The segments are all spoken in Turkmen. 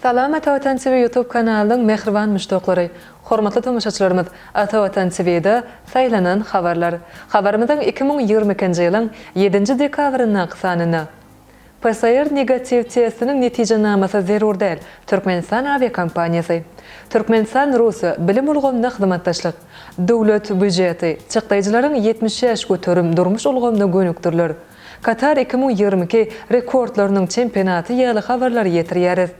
Salam Ata Watan TV YouTube kanalynyň mähriban muşdaklary! Hormatly tomaşaçylarymyz, Ata Watan TV-de saýlanan habarlar. Habarymyzyň 2022-nji ýylyň ýedinji dekabryndaky sanynda. PCR negatiw testiniň netijenamasy zerur däl, Türkmenistan awiakompaniýasy. Türkmenistan-Russiýa bilim ulgamynda hyzmatdaşlyk. Döwlet býujeti, çykdaýjylaryň 75% durmuş ulgamyna gönükdiriler. Katar 2022 rekordlarynyň çempionaty ýaly habarlary ýetirýäris.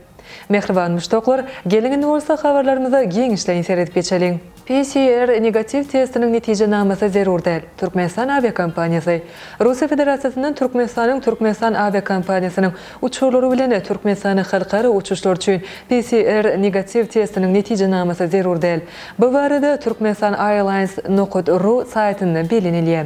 Mähriban muşdaklar, geliň indi bolsa habarlarymyza giňişleýin seredip geçeliň. PCR negatiw testiniň netijenamasy zerur däl, Türkmenistan awiakompaniýasy. Russiýa Federasiýasyndan Türkmenistanyň Türkmenistan awiakompaniýasynyň uçarlary bilen Türkmenistana halkara uçuşlar üçin PCR negatiw testiniň netijenamasy zerur däl. Bu barada Turkmenistan Airlines nokat ru saýtynda bellenilýär.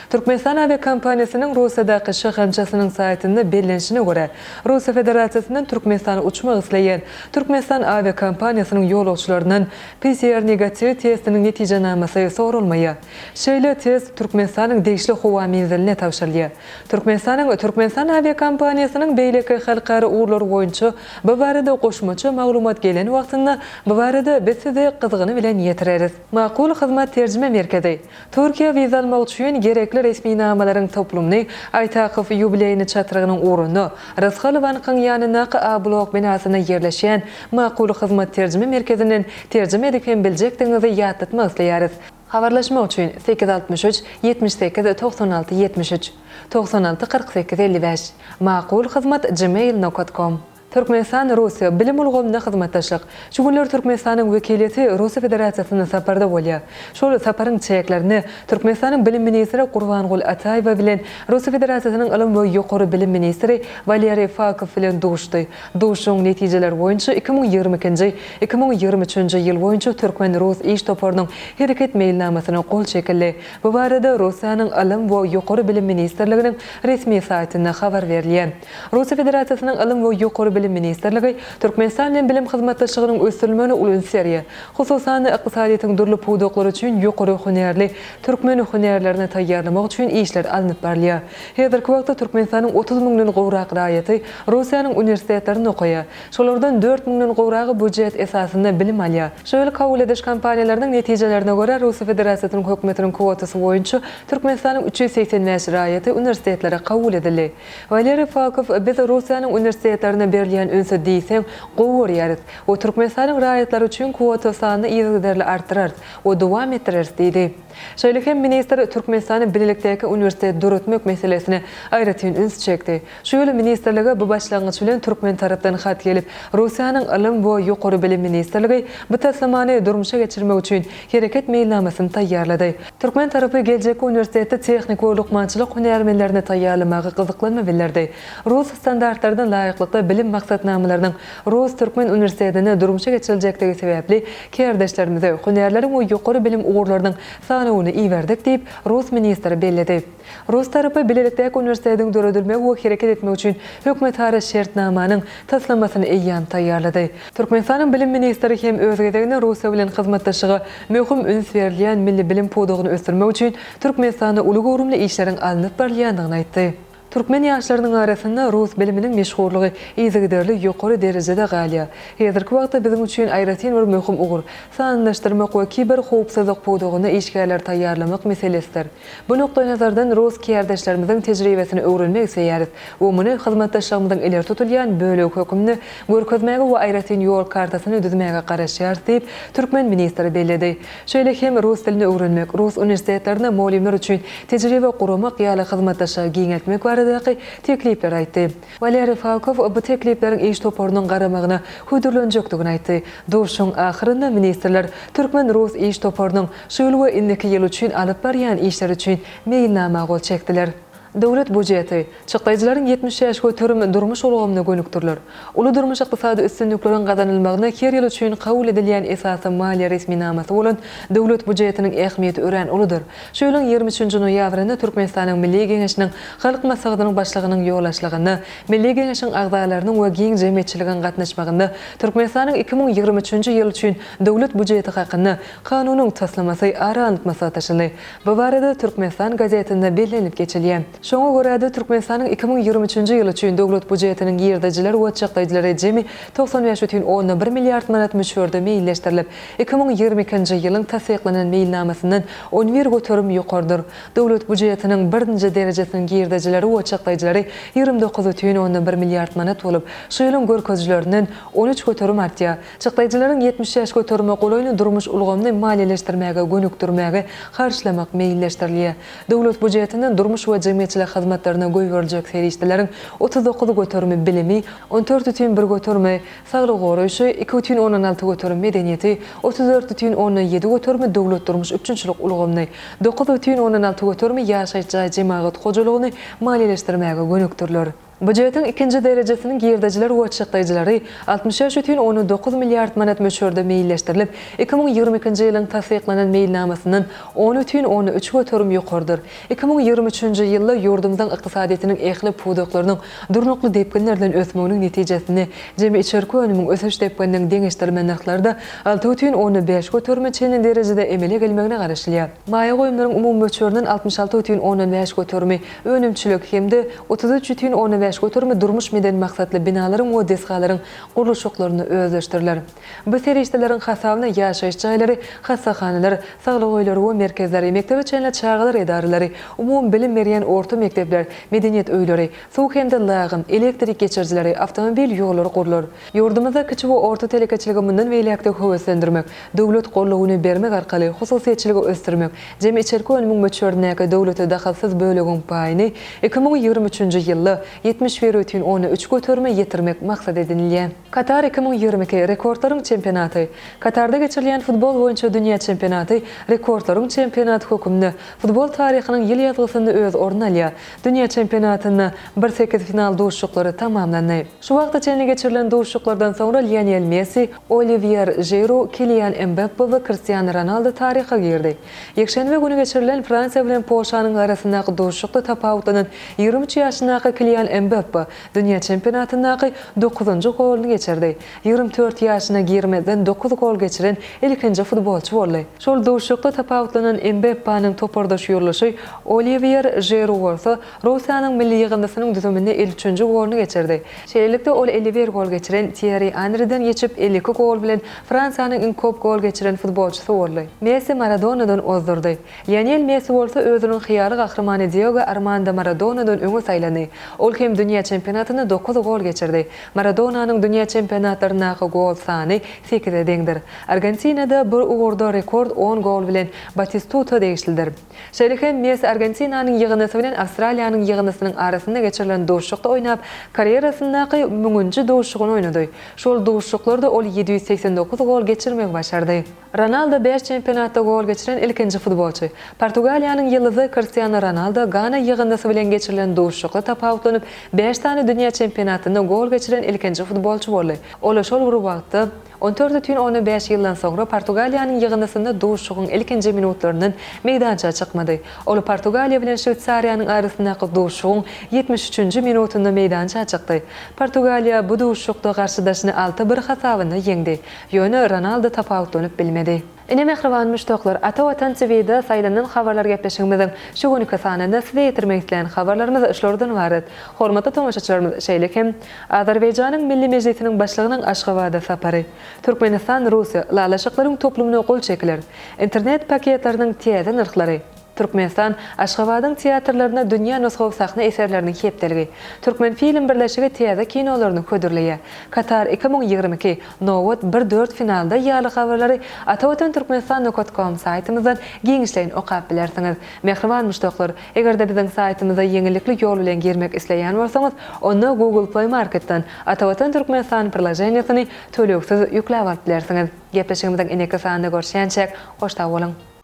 Türkmenistan awiakompaniýasynyň Russiýadaky şahamçasynyň saýtynda bellenişine görä, Russiýa Federasiýasyndan Türkmenistana uçmak isleýän Türkmenistan awiakompaniýasynyň ýolagçylaryndan PCR negatiw testiniň netijenamasy soralmaýar. Şeýle test Türkmenistanyň degişli howa menziline tabşyrylýar. Türkmenistanyň Türkmenistan awiakompaniýasynyň beýleki halkara ugurlary boýunça bu barada goşmaça maglumat gelen wagtynda bu barada biz size gyzgyny bilen ýetireris. Makul Hyzmat terjime merkezi. Türkiýä wiza almak üçin gerekli resminamalaryň toplumyny Aýtakow ýubileýni çatrygynyň ugrunda, Rysgal bankyň ýanyndaky A blok binasynda ýerleşýän Makul Hyzmat terjime merkezinden terjime edip hem biljekdigiňizi ýatlatmak isleýäris. Habarlaşmak üçin, 863 78 96 73, 96 48 55, Makul Hyzmat gmail nokat kom. Türkmenistan, Russiýa, bilim ulgamynda hyzmatdaşlyk. Şu günler Türkmenistanyň wekiliýeti Russiýa Federasiýasynda saparda bolýar. Şol saparyň çäklerinde Türkmenistanyň bilim ministri Gurbanguly Ataýewa bilen Russiýa Federasiýasynyň ylym we ýokary bilim ministri Waleriý Falkow bilen duşdy. Duşuşygyň netijeleri boýunça 2022-nji, 2023-nji ýyl boýunça türkmen-rus iş toparynyň hereket meýilnamasyna gol çekildi. Bu barada Russiýanyň Ylym we ýokary bilim ministrliginiň resmi saýtynda habar berilýär. Russiýa Federasiýasynyň Ylym we ýokary bilim ministrligi Türkmenistan bilen bilim hyzmatdaşlygynyň ösdürilmegine uly üns berýär. Hususan-da, ykdysadyýetiň dürli pudaklary üçin ýokary hünärli türkmen hünärlerini taýýarlamak üçin işler alnyp barylýar. Häzirki wagtda Türkmenistanyň 30 müňden gowrak raýaty Russiýanyň uniwersitetlerinde okaýar. Şolardan dört müňden gowragy býujet esasynda bilim alýar. Şu ýyl kabul ediş kampaniýalarynyň netijelerine görä, Russiýa Federasiýasynyň Hökümetiniň kwotasy boýunça Türkmenistanyň 385 raýaty uniwersitetlere kabul edildi. Waleriý Falkow, Biz Russiýanyň uniwersitetlerine berilýän ünsi diýseň gowy görýäris we Türkmenistanyň raýatlary üçin kwota sanyny yzygiderli artdyrarys we dowam etdireris diýdi. Şeýle hem ministr Türkmenistanda bilelikdäki uniwersitet döretmek meselesine aýratyn üns çekdi. Şu ýyl ministrlige bu başlangyç bilen türkmen tarapdan hat gelip, Russiýanyň Ylym we ýokary bilim ministrligi bu taslamany durmuşa geçirmek üçin hereket meýilnamasyny taýýarlady. Türkmen tarapy geljekki uniwersitetde tehniki we lukmançylyk hünärmenlerini taýýarlamaga gyzyklanma bildirdi. Rus standartlaryna laýyklykda bilim maksatnamalarynyň rus-türkmen uniwersitetinde durmuşa geçiriljekdigi sebäpli kärdeşlerimize hünärleriň we ýokary bilim ugurlarynyň sanawyny iberdik diýip, rus ministri belledi. Rus tarapy bilelikdäki uniwersitetiň döredilmegi we hereket etmegi üçin hökümetara şertnamanyň taslamasyny eýýäm taýýarlady. Türkmenistanyň bilim ministri hem öz gezeginde Russiýa bilen hyzmatdaşlyga möhüm üns berilýän milli bilim pudagyny ösdürmek üçin Türkmenistanda uly göwrümli işleriň alnyp barylýandygyny aýtdy. Türkmen ýaşlarynyň arasynda rus biliminiň meşhurlygy yzygiderli ýokary derejede galýar. Häzirki wagtda biziň üçin aýratyn bir möhüm ugur, sanlylaşdyrmak we kiberhowpsuzlyk pudagynda işgärleri taýýarlamak meselesidir. Bu nukdaýnazardan rus kärdeşlerimiziň tejribesini öwrenmek isleýäris we muny hyzmatdaşlygymyzyň ileri tutulýan bölegi hökmünde görkezmäge we aýratyn ýol kartasyny düzmäge garaşýarys diýip, türkmen ministri belledi. Şeýle hem rus dilini öwrenmek, rus uniwersitetlerinde mugallymlar üçin tejribe guramak ýaly hyzmatdaşlygy giňeltmek baradaky teklipleri aýtdy. Waleriý Falkow bu teklipleriň iş toparynyň garamagyna hödürlenjekdigini aýtdy. Duşuşygyň ahyrynda ministrler türkmen-rus iş toparynyň şu ýyl we indiki ýyl üçin alyp barýan işleri üçin meýilnama gol çekdiler. Döwlet býujeti, çykdaýjylaryň 75% durmuş ulgamyna gönükdiriler. Uly durmuş-ykdysady üstünlikleriň gazanylmagynda her ýyl üçin kabul edilýän esasy maliýe resminamasy bolan Döwlet býujetiniň ähmiýeti örän uludyr. Şu ýylyň 23-nji noýabrynda Türkmenistanyň Milli Geňeşiniň Halk Maslahatynyň Başlygynyň ýolbaşçylygynda Milli Geňeşiň agzalarynyň we giň jemgyýetçiligiň gatnaşmagynda Türkmenistanyň 2023-nji ýyl üçin Döwlet býujeti hakynda Kanunyň taslamasy ara alnyp maslahatlaşyldy. Bu barada Türkmenistan gazetinde bellenilip geçilýär. Şoňa görä-de, Türkmenistanyň 2023-nji ýyl üçin Döwlet býujetiniň girdejileri we çykdaýjylary jemi 95 bütin onda bir milliard manat möçberde meýilleşdirilip, 2022-nji ýylyň tassyklanan meýilnamasyndan 11% ýokarydyr. Döwlet býujetiniň birinji derejesiniň girdejileri we çykdaýjylary 29 bütin onda bir milliard manat bolup, şu ýylyň görkezijilerinden 13% artýar. Çykdaýjylaryň 75 göterime golaýyny durmuş ulgamyny maliýeleşdirmäge gönükdirmäge harçlamak meýilleşdirilýär. Döwlet býujetinden durmuş we jemgyýetçilik hyzmatlaryna goýberiljek serişdeleriň 39 göterimi bilimi, 14 bütin bir göterimi saglygy goraýşy, iki bütin ondan alty göterim medeniýeti, 34 bütin ondan ýedi göterimi döwlet durmuş üpjünçilik ulgamyny, dokuz bütin ondan alty göterimi ýaşaýyş jaý-jemagat hojalygyny maliýeleşdirmäge gönükdiriler. Býujetiň ikinji derejesiniň girdejiler we çykdaýjylary 65 bütin ondan dokuz milliard manat möçberde meýilleşdirilip, 2022-nji ýylyň tassyklanan meýilnamasyndan on bütin ondan üç göterim ýokarydyr. 2023-nji ýylda ýurdumyzyň ykdysadyýetiniň ähli pudaklarynyň durnukly depginler bilen ösmeginiň netijesinde jemi içerki önümiň ösüş depgininiň deňeşdirme nyrhlary-da alty bütin ondan bäş göterime çenli derejede emele gelmegine garaşylýar. Maýa goýumlaryň umumy möçberinden 66 bütin ondan bäş göterimi önümçilik hem-de 33 bütin ondan bäş göterimi durmuş-medeni maksatly binalaryň we desgalaryň gurluşyklarynda özleşdiriler. Bu serişdeleriň hasabyna ýaşaýyş jaýlary, hassahanalar, saglyk öýleri we merkezleri, mekdebe çenli çagalar edaralary, umumybilim berýän orta mekdepler, medeniýet öýleri, suw hem-de lagym, elektrik geçirijileri, awtomobil ýollary gurlar. Ýurdumyzda kiçi we orta telekeçiligi mundan beýläk-de höweslendirmek, döwlet goldawyny bermek arkaly hususyýetçiligi ösdürmek, jemi içerki önümiň möçberindäki döwlete dahylsyz bölegiň paýyny 2023-nji ýylda 71 bütin onda üç göterime ýetirmek maksat edinilýär. Katar 2022, rekordlaryň çempionaty. Katarda geçirilýän futbol boýunça dünýä çempionaty rekordlaryň çempionaty hökmünde futbol taryhynyň ýyl ýazgysynda öz ornuny alýar. Dünýä çempionatynda bir sekiz final duşuşyklary tamamlandy. Şu wagta çenli geçirilen duşuşyklardan soňra Lionel Messi, Oliwýer Žiru, Kilian Mbappe we Kristiano Ronaldo taryha girdi. Ýekşenbe güni geçirilen Fransiýa bilen Polşanyň arasyndaky duşuşykda tapawutlanan 23 ýaşyndaky Kilian Mbappe dünýä çempionatyndaky dokuzynjy goluny geçirdi. 24 ýaşyna girmezden dokuz gol geçiren ilkinji futbolçy boldy. Şol duşuşykda tapawutlanan Mbappanyň topardaş ýoldaşy Oliwýer Žiru bolsa Russiýanyň milli ýygyndysynyň düzüminde 53-nji goluny geçirdi. Şeýlelikde, ol 51 gol geçiren Týerri Anriden geçip, 52 gol bilen Fransiýanyň iň kop gol geçiren futbolçysy boldy. Messi Maradonadan ozdurdy. Lionel Messi bolsa özüniň hyýaly gahrymany Diego Armando Maradonadan öňe saýlandy. Ol hem dünýä çempionatynda dokuz gol geçirdi. Maradonanyň dünýä çempionatlaryndaky gol sany sekize deňdir. Argentinada bu ugurda rekord on gol bilen Batistuta degişlidir. Şeýle hem Messi Argentinanyň ýygyndysy bilen Awstraliýanyň ýygyndysynyň arasynda geçirilen duşuşykda oýnap, karýerasyndaky müňünji duşuşygyny oýnady. Şol duşuşyklarda ol 789 gol geçirmegi başardy. Ronaldo bäş çempionatda gol geçiren ilkinji futbolçy. Portugaliýanyň ýyldyzy Kristiano Ronaldo Gana ýygyndysy bilen geçirilen duşuşykda tapawutlanyp, bäş sany dünýä çempionatynda gol geçiren ilkinji futbolçy boldy. Ol şol bir wagtda, on dört bütin ondan bäş ýyldan soňra Portugaliýanyň ýygyndysynda duşuşygyň ilkinji minutlaryndan meýdança çykmady. Ol Portugaliýa bilen Şweýsariýanyň arasyndaky duşuşygyň ýetmiş üçünji minutynda meýdança çykdy. Portugaliýa bu duşuşykda garşydaşyny alty bir hasabynda ýeňdi. Ýöne Ronaldo tapawutlanyp bilmedi. Ine mähriban muşdaklar, Ata Watan TVda saýlanan habarlar gepleşigimiziň şu günki sanynda size ýetirmek isleýän habarlarymyz şulardan ybarat. Hormatly tomaşaçylarymyz, şeýle hem, Azerbaýjanyň Milli Mejlisiniň Başlygynyň Aşgabada sapary, Türkmenistan, Russiýa ylalaşyklaryň toplumyna gol çekiler, internet paketleriniň täze nyrhlary, Türkmenistan, Aşgabadyň teatrlarynda dünýä nusgawy sahna eserleriniň hepdeligi, Türkmenfilm birleşigi täze kinolaryny hödürleýär, Katar 2022, nobat bir dört finalda ýaly habarlary Atavatan Türkmenistan nokat kom saýtymyzdan giňişleýin okap bilersiňiz. Mähriban muşdaklar, eger-de biziň saýtymyza ýeňillikli ýol bilen girmek isleýän bolsaňyz, onda Google Play Marketden Atavatan Türkmenistan priloženiýasyny tölegsiz ýükläp alyp bilersiňiz. Gepleşigimiziň indiki sanynda görüşýänçäk, hoş sag boluň!